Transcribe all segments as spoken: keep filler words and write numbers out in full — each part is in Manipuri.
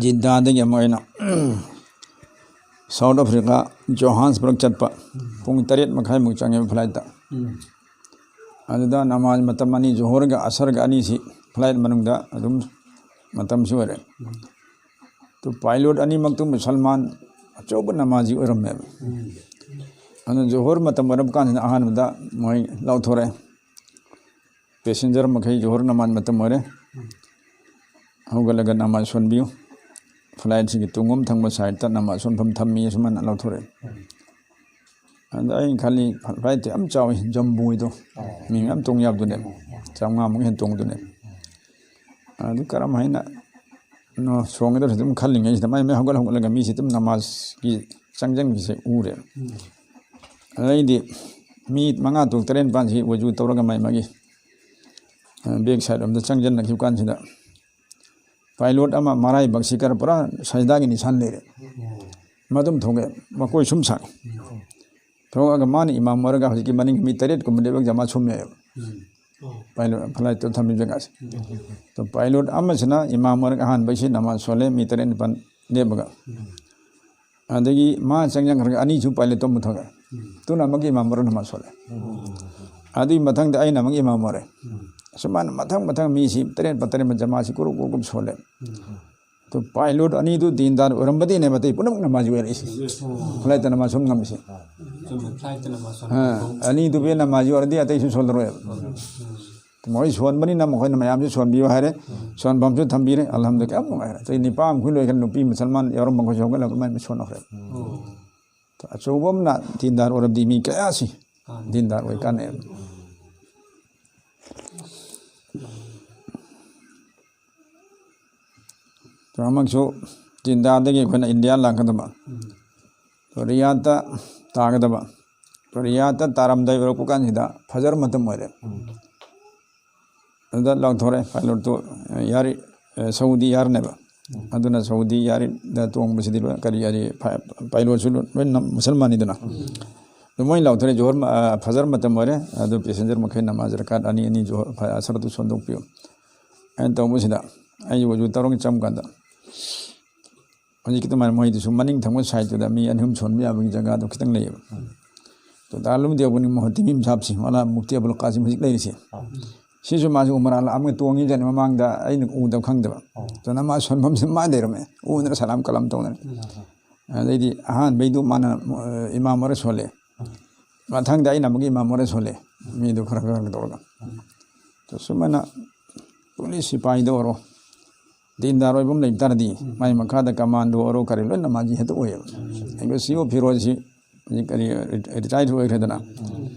ꯖꯤꯗꯥꯗꯒꯤ ꯑꯃꯨꯛ ꯑꯩꯅ ꯁꯥꯎꯠ ꯑꯐ꯭ꯔꯤꯀꯥ, ꯖꯣꯍꯥꯟꯁꯕꯔꯒ ꯆꯠꯄ꯫ ꯄꯨꯡ ꯇꯔꯦꯠ ꯃꯈꯥꯏꯃꯨꯛ ꯆꯪꯉꯦꯕ ꯐ꯭ꯂꯥꯏꯠꯇ꯫ ꯑꯗꯨꯗ ꯅꯃꯥꯖ ꯃꯇꯝ ꯑꯅꯤ, ꯖꯣꯍꯣꯔꯒ ꯑꯁꯔꯒ ꯑꯅꯤꯁꯤ ꯐ꯭ꯂꯥꯏꯠ ꯃꯅꯨꯡꯗ ꯑꯗꯨꯝ ꯃꯇꯝꯁꯤ ꯑꯣꯏꯔꯦ꯫ ꯑꯗꯨ ꯄꯥꯏꯂꯣꯠ ꯑꯅꯤꯃꯛꯇꯨ ꯃꯨꯁꯜꯃꯥꯟ ꯑꯆꯧꯕ ꯅꯃꯥꯖꯤ ꯑꯣꯏꯔꯝꯃꯦꯕ꯫ ꯑꯗꯨꯅ ꯖꯣꯍꯣꯔ ꯃꯇꯝ ꯑꯣꯏꯔꯕ ꯀꯥꯟꯁꯤꯗ ꯑꯍꯥꯟꯕꯗ ꯃꯣꯏ ꯂꯥꯎꯊꯣꯔꯛꯑꯦ, "ꯄꯦꯁꯦꯟꯖꯔ ꯃꯈꯩ ꯖꯣꯍꯣꯔ ꯅꯃꯥꯖ ꯃꯇꯝ ꯑꯣꯏꯔꯦ, ꯍꯧꯒꯠꯂꯒ ꯅꯃꯥꯖ ꯁꯣꯟꯕꯤꯌꯨ꯫ ꯐ꯭ꯂꯥꯏꯠꯁꯤꯒꯤ ꯇꯨꯡꯂꯣꯝ ꯊꯪꯕ ꯁꯥꯏꯠꯇ ꯅꯃꯥꯖ ꯁꯣꯟꯐꯝ ꯊꯝꯃꯤ," ꯑꯁꯨꯃꯥꯏꯅ ꯂꯥꯎꯊꯣꯔꯛꯑꯦ꯫ ꯑꯗ ꯑꯩꯅ ꯈꯜꯂꯤ, ꯐ꯭ꯂꯥꯏꯠꯇꯤ ꯌꯥꯝ ꯆꯥꯎꯏ, ꯖꯝꯕꯣꯏꯗꯣ, ꯃꯤ ꯃꯌꯥꯝ ꯇꯣꯡ ꯌꯥꯕꯗꯨꯅꯦ, ꯆꯥꯝꯃꯉꯥꯃꯨꯛ ꯍꯦꯟꯅ ꯇꯣꯡꯗꯨꯅꯦ꯫ ꯑꯗꯨ ꯀꯔꯝ ꯍꯥꯏꯅ ꯅꯣ ꯁꯣꯡꯒꯗꯧꯔ ꯑꯗꯨꯝ ꯈꯜꯂꯤꯉꯩꯁꯤꯗ ꯃꯥꯏ ꯃꯥꯏ ꯍꯧꯒꯠ ꯍꯧꯒꯠꯂꯒ ꯃꯤꯁꯤ ꯑꯗꯨꯝ ꯅꯃꯥꯖꯀꯤ ꯆꯪꯁꯤꯟꯈꯤꯁꯦ ꯎꯔꯦ꯫ ꯑꯗꯩꯗꯤ ꯃꯤ ꯃꯉꯥ ꯇꯔꯨꯛ ꯇꯔꯦꯠ ꯅꯤꯄꯥꯜꯁꯤ ꯋꯖꯨ ꯇꯧꯔꯒ ꯃꯥꯏ ꯃꯥꯒꯤ, ꯑ, ꯕꯦꯛ ꯁꯥꯏꯠ ꯂꯣꯝꯗ ꯆꯪꯁꯤꯟꯅꯈꯤꯕ ꯀꯥꯟꯁꯤꯗ ꯄꯥꯏꯂꯣꯠ ꯑꯃ ꯃꯔꯥꯏꯕꯛꯁꯤ ꯈꯔ ꯄꯨꯔꯥ ꯁꯖꯗꯥꯒꯤ ꯅꯤꯁꯥꯟ ꯂꯩꯔꯦ꯫ ꯃꯗꯨꯝ ꯊꯣꯛꯑꯦ, ꯃꯀꯣꯏ ꯁꯨꯝ ꯁꯥꯡꯉꯦ꯫ ꯊꯣꯛꯑꯒ ꯃꯥꯅ ꯏꯃꯥꯝ ꯑꯣꯏꯔꯒ ꯍꯧꯖꯤꯛꯀꯤ ꯃꯅꯤꯡ ꯃꯤ ꯇꯔꯦꯠ ꯀꯨꯝꯕ ꯂꯦꯞꯄꯒ ꯖꯃꯥ ꯁꯨꯝꯃꯦꯕ꯫ ꯄꯥꯏꯂꯣꯠ, ꯐ꯭ꯂꯥꯏꯠꯇ ꯊꯝꯃꯤꯕ ꯖꯒꯥꯁꯦ꯫ ꯑꯗꯣ ꯄꯥꯏꯂꯣꯠ ꯑꯃꯁꯤꯅ ꯏꯃꯥꯝ ꯑꯣꯏꯔꯒ ꯑꯍꯥꯟꯕ ꯑꯩꯁꯤ ꯅꯃꯥꯖ ꯁꯣꯜꯂꯦ, ꯃꯤ ꯇꯔꯦꯠ ꯅꯤꯄꯥꯜ ꯂꯦꯞꯄꯒ꯫ ꯑꯗꯒꯤ ꯃꯥ ꯆꯪꯁꯤꯟꯈ꯭ꯔꯒ ꯑꯅꯤꯁꯨ ꯄꯥꯏꯂꯣꯠꯇꯣ ꯑꯃꯨꯛ ꯊꯣꯛꯑꯦ꯫ ꯑꯗꯨꯅ ꯑꯃꯒꯤ ꯏꯃꯥꯝ ꯑꯣꯏꯔꯒ ꯅꯃꯥꯖ ꯁꯣꯜꯂꯦ꯫ ꯑꯗꯨꯒꯤ ꯃꯊꯪꯗ ꯑꯩꯅ ꯑꯃꯒꯤ ꯏꯃꯥꯝ ꯑꯣꯏꯔꯦ꯫ ꯑꯁꯨꯃꯥꯏꯅ ꯃꯊꯪ ꯃꯊꯪ ꯃꯤꯁꯤ ꯇꯔꯦꯠ ꯄ ꯇꯔꯦꯠ ꯖꯃꯥꯁꯤ ꯀꯨꯔꯨꯞ ꯀꯨꯔꯨꯞ ꯀꯨꯔꯨꯞ ꯁꯣꯜꯂꯦ꯫ ꯑꯗꯨ ꯄꯥꯏꯂꯣꯠ ꯑꯅꯤꯗꯨ ꯗꯤꯟꯗꯥꯔ ꯑꯣꯏꯔꯝꯕꯗꯤ ꯅꯦꯕ ꯑꯇꯩ ꯄꯨꯝꯅꯃꯛ ꯅꯃꯥꯖꯤ ꯑꯣꯏꯔꯛꯏꯁꯤ꯫ ꯐ꯭ꯂꯥꯏꯠꯇ ꯅꯃꯥꯖ ꯁꯣꯟ ꯉꯝꯃꯤꯁꯤ꯫ ꯆꯨꯝꯃꯦ, ꯐ꯭ꯂꯥꯏꯠꯇ ꯅꯃꯥꯖ ꯁꯣꯟ ꯑ, ꯑꯅꯤꯗꯨꯕꯨ ꯅꯃꯥꯖꯤ ꯑꯣꯏꯔꯗꯤ ꯑꯇꯩꯁꯨ ꯁꯣꯜꯂꯔꯣꯏꯕ꯫ ꯃꯣꯏ ꯁꯣꯟꯕꯅꯤꯅ ꯃꯈꯣꯏꯅ ꯃꯌꯥꯝꯁꯨ ꯁꯣꯟꯕꯤꯌꯨ ꯍꯥꯏꯔꯦ꯫ ꯁꯣꯟꯐꯝꯁꯨ ꯊꯝꯕꯤꯔꯦ꯫ ꯑꯜꯍꯝꯗꯨꯂꯤꯜꯂꯥꯍ, ꯌꯥꯝ ꯅꯨꯡꯉꯥꯏꯔꯦ꯫ ꯑꯇꯩ ꯅꯤꯄꯥ ꯑꯃ ꯈꯨꯏ ꯂꯣꯏꯈ꯭ꯔꯦ, ꯅꯨꯄꯤ ꯃꯨꯁꯜꯃꯥꯟ ꯌꯥꯎꯔꯝꯕ ꯃꯈꯣꯏꯁꯨ ꯍꯧꯒꯠꯂꯒ ꯃꯥꯏ ꯃꯥꯏ ꯁꯣꯟꯅꯈ꯭ꯔꯦ꯫ ꯑꯆꯧꯕ ꯑꯃꯅ ꯗꯤꯟꯗꯥꯔ ꯑꯣꯏꯔꯕꯗꯤ ꯃꯤ ꯀꯌꯥꯁꯤ ꯗꯤꯟꯗꯥꯔ ꯑꯣꯏ ꯀꯥꯟꯅꯩ꯫ ꯑꯃꯁꯨ ꯖꯤꯟꯗꯥꯗꯒꯤ ꯑꯩꯈꯣꯏꯅ ꯏꯟꯗꯤꯌꯥ ꯂꯥꯛꯀꯗꯕ, ꯔꯤꯌꯥꯗꯇ ꯇꯥꯒꯗꯕ, ꯔꯤꯌꯥꯗꯇ ꯇꯥꯔꯝꯗꯥꯏ ꯑꯣꯏꯔꯛꯄ ꯀꯥꯟꯁꯤꯗ ꯐꯖꯔ ꯃꯇꯝ ꯑꯣꯏꯔꯦ꯫ ꯑꯗꯨꯗ ꯂꯥꯎꯊꯣꯔꯛꯑꯦ ꯄꯥꯏꯂꯣꯠꯇꯨ, ꯌꯥꯔꯤ, ꯁꯧꯗꯤ ꯌꯥꯔꯅꯦꯕ꯫ ꯑꯗꯨꯅ ꯁꯧꯗꯤ ꯌꯥꯔꯤꯗ ꯇꯣꯡꯕꯁꯤꯗꯤ ꯂꯣꯏ ꯀꯔꯤ ꯌꯥꯔꯤ, ꯄꯥꯏꯂꯣꯠꯁꯨ ꯂꯣꯏ ꯃꯨꯁꯜꯃꯥꯟꯅꯤꯗꯅ꯫ ꯑꯗꯨ ꯃꯣꯏ ꯂꯥꯎꯊꯣꯔꯛꯑꯦ, ꯖꯣꯍꯔ, ꯐꯖꯔ ꯃꯇꯝ ꯑꯣꯏꯔꯦ, ꯑꯗꯨ ꯄꯦꯁꯦꯟꯖꯔ ꯃꯈꯩ ꯅꯃꯥꯖ ꯔꯀꯥꯠ ꯑꯅꯤ ꯑꯅꯤ ꯖꯣꯍꯔ, ꯑꯁꯔꯗꯨ ꯁꯣꯟꯗꯣꯛꯄꯤꯌꯨ꯫ ꯑꯩꯅ ꯇꯧꯕꯁꯤꯗ ꯑꯩ ꯋꯖꯨ ꯇꯧꯔꯒ ꯆꯪꯕ ꯀꯥꯟꯗ ꯍꯧꯖꯤꯛꯀꯤ ꯑꯗꯨꯃꯥꯏꯅ ꯃꯣꯏꯗꯨꯁꯨ ꯃꯅꯤꯡ ꯊꯪꯕ ꯁꯥꯏꯠꯇꯨꯗ ꯃꯤ ꯑꯅꯤ ꯑꯍꯨꯝ ꯁꯣꯟꯕ ꯌꯥꯕꯒꯤ ꯖꯒꯥꯗꯣ ꯈꯤꯇꯪ ꯂꯩꯌꯦꯕ꯫ ꯇꯣ ꯗꯥꯔꯨꯜ ꯎꯂꯨꯝ ꯗꯤꯌꯣꯕꯟꯒꯤ ꯃꯨꯍꯇꯃꯤꯝ ꯁꯥꯍꯕꯁꯤ, ꯃꯧꯂꯥꯅꯥ ꯃꯨꯐꯇꯤ ꯑꯕꯨꯜ ꯀꯥꯁꯤꯝ ꯍꯧꯖꯤꯛ ꯂꯩꯔꯤꯁꯦ, ꯁꯤꯁꯨ ꯃꯥꯁꯨ ꯎꯃꯔꯥ ꯂꯥꯛꯑꯝꯒ ꯇꯣꯡꯉꯤꯖꯥꯠꯅꯤ ꯃꯃꯥꯡꯗ, ꯑꯩꯅ ꯎꯗꯕ ꯈꯪꯗꯕ꯫ ꯑꯗꯨꯅ ꯃꯥ ꯁꯣꯟꯐꯝꯁꯤ ꯃꯥ ꯂꯩꯔꯝꯃꯦ, ꯎꯗꯅ ꯁꯂꯥꯝ ꯀꯂꯥꯝ ꯇꯧꯗꯅ꯫ ꯑꯗꯩꯗꯤ ꯑꯍꯥꯟꯕꯩꯗꯨ ꯃꯥꯅ, ꯑ, ꯏꯃꯥꯝ ꯑꯣꯏꯔ ꯁꯣꯜꯂꯦ꯫ ꯃꯊꯪꯗ ꯑꯩꯅ ꯑꯃꯨꯛ ꯏꯃꯥꯝ ꯑꯣꯏꯔ ꯁꯣꯜꯂꯦ꯫ ꯃꯤꯗꯨ ꯈꯔ ꯈꯔ ꯇꯧꯔꯒ꯫ ꯑꯗꯨ ꯁꯨꯃꯥꯏꯅ ꯄꯨꯂꯤꯁ ꯁꯤꯄꯥꯏꯗ ꯑꯣꯏꯔꯣ, ꯗꯤꯟꯗꯥꯔ ꯑꯣꯏꯕ ꯑꯃ ꯂꯩꯕ ꯇꯥꯔꯗꯤ, ꯃꯥꯏ ꯃꯈꯥꯗ ꯀꯃꯥꯟꯗꯣ ꯑꯣꯏꯔꯣ, ꯀꯔꯤ ꯂꯣꯏꯅ ꯃꯥꯁꯤ ꯍꯦꯛꯇ ꯑꯣꯏꯌꯦꯕ꯫ ꯑꯩꯈꯣꯏ ꯁꯤ ꯑꯣ ꯐꯤꯔꯣꯖꯁꯤ ꯍꯧꯖꯤꯛ ꯀꯔꯤ, ꯔꯤ-, ꯔꯤꯇꯥꯌꯔ ꯑꯣꯏꯈ꯭ꯔꯦꯗꯅ꯫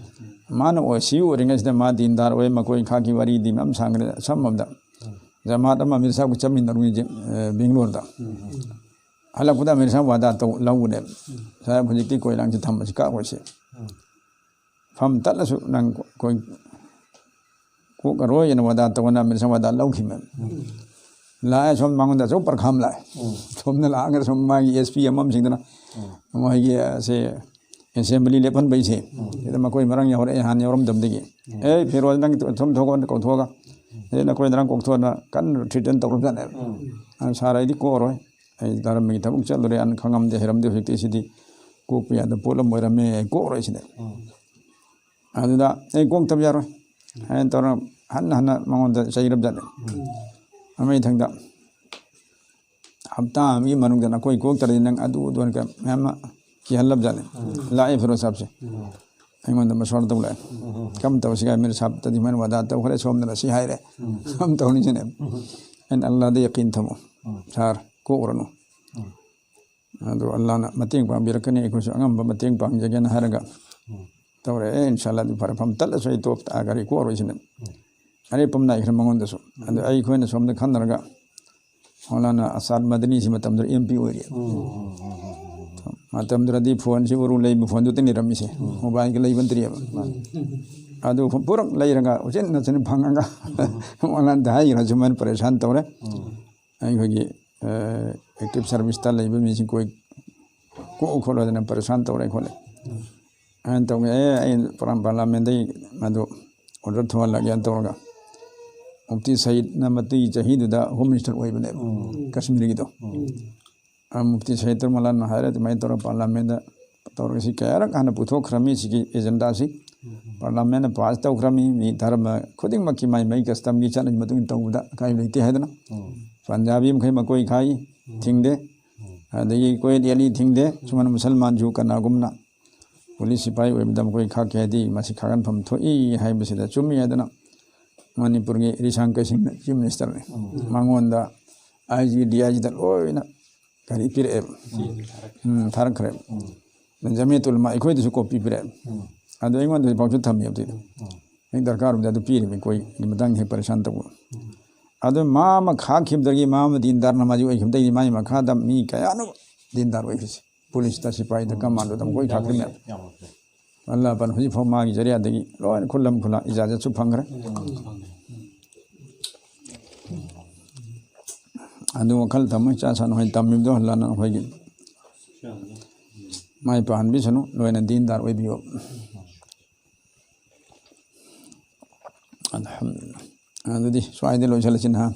ꯃꯥꯅ ꯑꯣꯏ-, ꯁꯤ ꯑꯣꯏꯔꯤꯉꯩꯁꯤꯗ ꯃꯥ ꯗꯤꯟꯗꯥꯔ ꯑꯣꯏ, ꯃꯈꯣꯏ ꯈꯥꯀꯤ ꯋꯥꯔꯤꯗꯤ ꯃꯌꯥꯝ ꯁꯥꯡꯈ꯭ꯔꯦ꯫ ꯑꯁꯝꯕꯗ ꯖꯃꯥꯠ ꯑꯃ ꯑꯃꯤꯔ ꯁꯥꯍꯕꯀ ꯆꯠꯃꯤꯟꯅꯔꯨꯏꯁꯦ, ꯑ, ꯕꯦꯡꯒ꯭ꯂꯣꯔꯗ꯫ ꯍꯜꯂꯛꯄꯗ ꯑꯃꯤꯔ ꯁꯥꯍꯕ ꯋꯥꯗꯥ ꯇꯧ-, ꯂꯧꯕꯅꯦꯕ꯫ "ꯁꯥꯍꯕ, ꯍꯧꯖꯤꯛꯇꯤ ꯀꯣꯏꯂꯥꯡꯁꯤ ꯊꯝꯕꯁꯤ ꯀꯛꯑꯣꯏꯁꯤ꯫ ꯐꯝ ꯇꯠꯂꯁꯨ ꯅꯪ ꯀꯣꯏ ꯀꯣꯛꯑꯔꯣꯏꯅ ꯋꯥꯗꯥ ꯇꯧꯅ ꯑꯃꯤꯔ ꯁꯥꯍꯕ ꯋꯥꯗꯥ ꯂꯧꯈꯤꯕꯅꯦꯕ꯫" ꯂꯥꯛꯑꯦ, ꯁꯣꯝ ꯃꯉꯣꯟꯗ ꯑꯆꯧ ꯄꯔꯈꯥ ꯑꯃ ꯂꯥꯛꯑꯦ꯫ ꯁꯣꯝꯗ ꯂꯥꯛꯑꯒ ꯁꯨꯝ ꯃꯥꯒꯤ ꯑꯦꯁ ꯄꯤ ꯑꯃ ꯑꯃꯁꯤꯡꯗꯨꯅ ꯃꯣꯏꯒꯤ, ꯑ, ꯁꯦ ꯑꯦꯁꯦꯝꯕ꯭ꯂꯤ ꯂꯦꯞꯍꯟꯕꯩꯁꯦ, ꯁꯤꯗ ꯃꯈꯣꯏ ꯃꯔꯥꯡ ꯌꯥꯎꯔꯛꯑꯦ, ꯍꯥꯟꯅ ꯌꯥꯎꯔꯝꯗꯕꯗꯒꯤ꯫ "ꯑꯦ, ꯐꯤꯔꯣꯖ, ꯅꯪ ꯊꯨꯝ ꯊꯣꯛꯑꯣ" ꯀꯧꯊꯣꯛꯑꯒ, "ꯑꯦ, ꯅꯈꯣꯏ ꯅꯔꯥꯡ ꯀꯣꯛꯊꯣꯛꯑꯣꯅ" ꯀꯟꯅ ꯊ꯭ꯔꯤꯇꯟ ꯇꯧꯔꯕꯖꯥꯠꯅꯦꯕ꯫ ꯑꯗꯨ "ꯁꯥꯔ, ꯑꯩꯗꯤ ꯀꯣꯛꯑꯔꯣꯏ, ꯑꯩ ꯙꯔꯃꯒꯤ ꯊꯕꯛ ꯆꯠꯂꯨꯔꯦ, ꯑꯅ ꯈꯪꯉꯝꯗꯦ, ꯍꯩꯔꯝꯗꯦ, ꯍꯧꯖꯤꯛꯇꯤ ꯁꯤꯗꯤ ꯀꯣꯛꯄ ꯌꯥꯗꯕ ꯄꯣꯠ ꯑꯃ ꯑꯣꯏꯔꯝꯃꯦ, ꯑꯩ ꯀꯣꯛꯑꯔꯣꯏ ꯁꯤꯗꯤ"꯫ ꯑꯗꯨꯗ "ꯑꯩ ꯀꯣꯛꯇꯕ ꯌꯥꯔꯣꯏ" ꯍꯥꯏꯅ ꯇꯧꯔꯒ ꯍꯟꯅ ꯍꯟꯅ ꯃꯉꯣꯟꯗ ꯆꯩꯔꯕꯖꯥꯠꯅꯦ꯫ ꯑꯃ ꯏꯊꯪꯗ ꯍꯞꯇꯥ ꯑꯃꯒꯤ ꯃꯅꯨꯡꯗ ꯅꯈꯣꯏ ꯀꯣꯛꯇ꯭ꯔꯗꯤ ꯅꯪ ꯑꯗꯨ ꯑꯗꯨ ꯍꯥꯏꯅ ꯃꯌꯥꯝ ꯑꯃ ꯀꯤꯍꯜꯂꯕꯖꯥꯠꯅꯤ꯫ ꯂꯥꯛꯑꯦ ꯐꯤꯔꯣꯖ ꯁꯥꯍꯕꯁꯦ꯫ ꯑꯩꯉꯣꯟꯗ ꯃꯁꯋꯥꯔ ꯇꯧ ꯂꯥꯛꯑꯦ꯫ "ꯀꯔꯝ ꯇꯧꯁꯤꯒꯦ? ꯑꯃꯤꯔ ꯁꯥꯍꯕꯇꯗꯤ ꯁꯨꯃꯥꯏꯅ ꯋꯥꯗꯥ ꯇꯧꯈ꯭ꯔꯦ, ꯁꯣꯝꯗꯅ ꯁꯤ ꯍꯥꯏꯔꯦ꯫ ꯀꯔꯝ ꯇꯧꯅꯤ?" ꯁꯤꯅꯦ꯫ ꯑꯩꯅ "ꯑꯜꯂꯥꯗ ꯌꯥꯀꯤꯟ ꯊꯝꯃꯨ꯫ ꯁꯥꯔ, ꯀꯣꯛꯎꯔꯅꯨ꯫ ꯑꯗꯣ ꯑꯜꯂꯥꯅ ꯃꯇꯦꯡ ꯄꯥꯡꯕꯤꯔꯛꯀꯅꯤ, ꯑꯩꯈꯣꯏꯁꯨ ꯑꯉꯝꯕ ꯃꯇꯦꯡ ꯄꯥꯡꯖꯒꯦꯅ" ꯍꯥꯏꯔꯒ ꯇꯧꯔꯛꯑꯦ꯫ "ꯏꯟꯁꯥꯜꯂꯥ, ꯑꯗꯨ ꯐꯔꯦ, ꯐꯝ ꯇꯠꯂꯁꯨ ꯑꯩ ꯇꯣꯛ ꯇꯥꯈ꯭ꯔꯦ, ꯀꯣꯛꯑꯔꯣꯏ" ꯁꯤꯅꯦ꯫ ꯑꯔꯦꯞꯄ ꯑꯃ ꯅꯥꯏꯈ꯭ꯔꯦ ꯃꯉꯣꯟꯗꯁꯨ꯫ ꯑꯗꯣ ꯑꯩꯈꯣꯏꯅ ꯁꯣꯝꯗ ꯈꯟꯅꯔꯒ ꯃꯧꯂꯥꯅꯥ ꯑꯁꯥꯗ ꯃꯗꯅꯤꯁꯤ ꯃꯇꯝꯗꯨꯗ ꯑꯦꯝ ꯄꯤ ꯑꯣꯏꯔꯤ꯫ ꯃꯇꯝꯗꯨꯗꯗꯤ ꯐꯣꯟꯁꯤ ꯎꯔꯨ ꯂꯩꯕ ꯐꯣꯟꯗꯨꯇ ꯂꯩꯔꯝꯃꯤꯁꯦ, ꯃꯣꯕꯥꯏꯜꯒ ꯂꯩꯕ ꯅꯠꯇ꯭ꯔꯤꯑꯕ꯫ ꯑꯗꯨ ꯄꯨꯔꯞ ꯂꯩꯔꯒ ꯎꯆꯤꯟ ꯅꯥꯆꯤꯟ ꯐꯪꯉꯒ ꯃꯧꯂꯥꯅꯥꯗ ꯍꯥꯏꯈ꯭ꯔ, "ꯁꯨꯃꯥꯏꯅ ꯄꯔꯦꯁꯥꯟ ꯇꯧꯔꯦ, ꯑꯩꯈꯣꯏꯒꯤ, ꯑ, ꯑꯦꯛꯇꯤꯚ ꯁꯥꯔꯚꯤꯁꯇ ꯂꯩꯕ ꯃꯤꯁꯤꯡ ꯀꯣꯏ ꯀꯣꯛꯎ ꯈꯣꯠꯂꯣꯗꯅ ꯄꯔꯦꯁꯥꯟ ꯇꯧꯔꯦ ꯈꯣꯠꯂꯦ" ꯍꯥꯏꯅ ꯇꯧꯋꯦ꯫ "ꯑꯦ, ꯑꯩ ꯄꯥꯔꯂꯥꯃꯦꯟꯗꯒꯤ ꯃꯗꯨ ꯑꯣꯔꯗꯔ ꯊꯣꯛꯍꯜꯂꯒꯦꯅ" ꯇꯧꯔꯒ ꯃꯨꯐꯇꯤ ꯁꯌꯤꯗꯅ ꯃꯗꯨꯒꯤ ꯆꯍꯤꯗꯨꯗ ꯍꯣꯝ ꯃꯤꯅꯤꯁꯇꯔ ꯑꯣꯏꯕꯅꯦꯕ, ꯀꯥꯁꯃꯤꯔꯒꯤꯗꯣ꯫ ꯑ, ꯃꯨꯐꯇꯤ ꯁꯌꯤꯗ ꯇꯔꯃꯂꯥꯟꯅ ꯍꯥꯏꯔ ꯑꯗꯨꯃꯥꯏꯅ ꯇꯧꯔꯒ ꯄꯥꯔꯂꯥꯃꯦꯟꯗ ꯇꯧꯔꯒ ꯁꯤ ꯀꯌꯥꯔꯛ ꯍꯥꯟꯅ ꯄꯨꯊꯣꯛꯈ꯭ꯔꯃꯤ ꯁꯤꯒꯤ ꯑꯦꯖꯦꯟꯗꯥꯁꯤ꯫ ꯄꯥꯔꯂꯥꯃꯦꯟꯅ ꯄꯥꯁ ꯇꯧꯈ꯭ꯔꯃꯤ, ꯃꯤ ꯙꯔꯃ ꯈꯨꯗꯤꯡꯃꯛꯀꯤ ꯃꯥꯏ ꯃꯥꯏ ꯀꯁꯇꯝꯒꯤ ꯆꯠꯅꯕꯤ ꯃꯇꯨꯡ ꯏꯟꯅ ꯇꯧꯕꯗ ꯑꯀꯥꯏꯕ ꯂꯩꯇꯦ ꯍꯥꯏꯗꯅ꯫ ꯄꯟꯖꯥꯕꯤ ꯃꯈꯩ ꯃꯀꯣꯏ ꯈꯥꯏ, ꯊꯤꯡꯗꯦ꯫ ꯑꯗꯒꯤ ꯀꯣꯌꯦꯠ ꯑꯂꯤ ꯊꯤꯡꯗꯦ, ꯁꯨꯃꯥꯏꯅ ꯃꯨꯁꯜꯃꯥꯟꯁꯨ ꯀꯅꯥꯒꯨꯝꯅ ꯄꯨꯂꯤꯁ ꯁꯤꯄꯥꯍꯤ ꯑꯣꯏꯕꯗ ꯃꯈꯣꯏ ꯈꯥꯛꯀꯦ ꯍꯥꯏꯗꯤ ꯃꯁꯤ ꯈꯥꯛꯍꯟꯐꯝ ꯊꯣꯛꯏ ꯍꯥꯏꯕꯁꯤꯗ ꯆꯨꯝꯃꯤ ꯍꯥꯏꯗꯅ ꯃꯅꯤꯄꯨꯔꯒꯤ ꯏꯔꯤꯁꯥꯡ ꯀꯩꯁꯤꯡꯅ ꯆꯤꯐ ꯃꯤꯅꯤꯁꯇꯔꯅꯤ꯫ ꯃꯉꯣꯟꯗ ꯑꯥꯏ ꯖꯤ, ꯗꯤ ꯑꯥꯏ ꯖꯤꯗ ꯂꯣꯏꯅ ꯀꯔꯤ ꯄꯤꯔꯛꯑꯦꯕ꯫ ꯎꯝ, ꯊꯥꯔꯛꯈ꯭ꯔꯦꯕ꯫ ꯖꯃꯤꯌꯥꯇꯨꯜ ꯎꯂꯃꯥ ꯑꯩꯈꯣꯏꯗꯁꯨ ꯀꯣꯄꯤ ꯄꯤꯔꯛꯑꯦꯕ꯫ ꯑꯗꯨ ꯑꯩꯉꯣꯟꯗ ꯍꯧꯖꯤꯛꯐꯥꯎꯁꯨ ꯊꯝꯃꯤ ꯑꯗꯨꯏꯗꯣ꯫ ꯍꯦꯛ ꯗꯔꯀꯥꯔ ꯑꯣꯏꯕꯗ ꯑꯗꯨ ꯄꯤꯔꯤꯕ ꯑꯩꯈꯣꯏꯒꯤ ꯃꯇꯥꯡꯗ ꯍꯦꯛ ꯄꯔꯦꯁꯥꯟ ꯇꯧꯕ꯫ ꯑꯗꯨ ꯃꯥ ꯑꯃ ꯈꯥꯛꯈꯤꯕꯗꯒꯤ ꯃꯥ ꯑꯃ ꯗꯤꯟꯗꯥꯔ ꯅꯃꯥꯖꯤ ꯑꯣꯏꯈꯤꯕꯗꯒꯤ ꯃꯥꯒꯤ ꯃꯈꯥꯗ ꯃꯤ ꯀꯌꯥꯅꯣ ꯗꯤꯟꯗꯥꯔ ꯑꯣꯏꯈ꯭ꯔꯤꯁꯦ꯫ ꯄꯨꯂꯤꯁꯇ, ꯁꯤꯄꯥꯍꯤꯗ, ꯀꯃꯥꯟꯗꯣꯗ ꯃꯈꯣꯏ ꯈꯥꯛꯈ꯭ꯔꯤꯅꯦꯕ꯫ ꯑꯜꯂꯥꯍ ꯄꯥꯛꯅ ꯍꯧꯖꯤꯛꯐꯥꯎ ꯃꯥꯒꯤ ꯖꯔꯤꯌꯥꯗꯒꯤ ꯂꯣꯏꯅ ꯈꯨꯜꯂꯝ ꯈꯨꯜꯂꯥ ꯏꯖꯥꯖꯠꯁꯨ ꯐꯪꯈ꯭ꯔꯦ꯫ ꯑꯗꯨ ꯋꯥꯈꯜ ꯊꯝꯃꯣꯏ ꯆꯥ ꯁꯥꯟꯅ ꯍꯣꯏ ꯇꯝꯃꯤꯕꯗꯣ ꯑꯜꯂꯥꯍꯅ ꯑꯩꯈꯣꯏꯒꯤ ꯃꯥꯏ ꯄꯥꯛꯍꯟꯕꯤꯁꯅꯨ, ꯂꯣꯏꯅ ꯗꯤꯟꯗꯥꯔ ꯑꯣꯏꯕꯤꯌꯣ꯫ ꯑꯜꯍꯝꯗꯨꯂꯤꯜꯂꯥꯍ꯫ ꯑꯗꯨꯗꯤ ꯁ꯭ꯋꯥꯏꯗ ꯂꯣꯏꯁꯤꯜꯂꯁꯤ ꯅꯍꯥꯟ꯫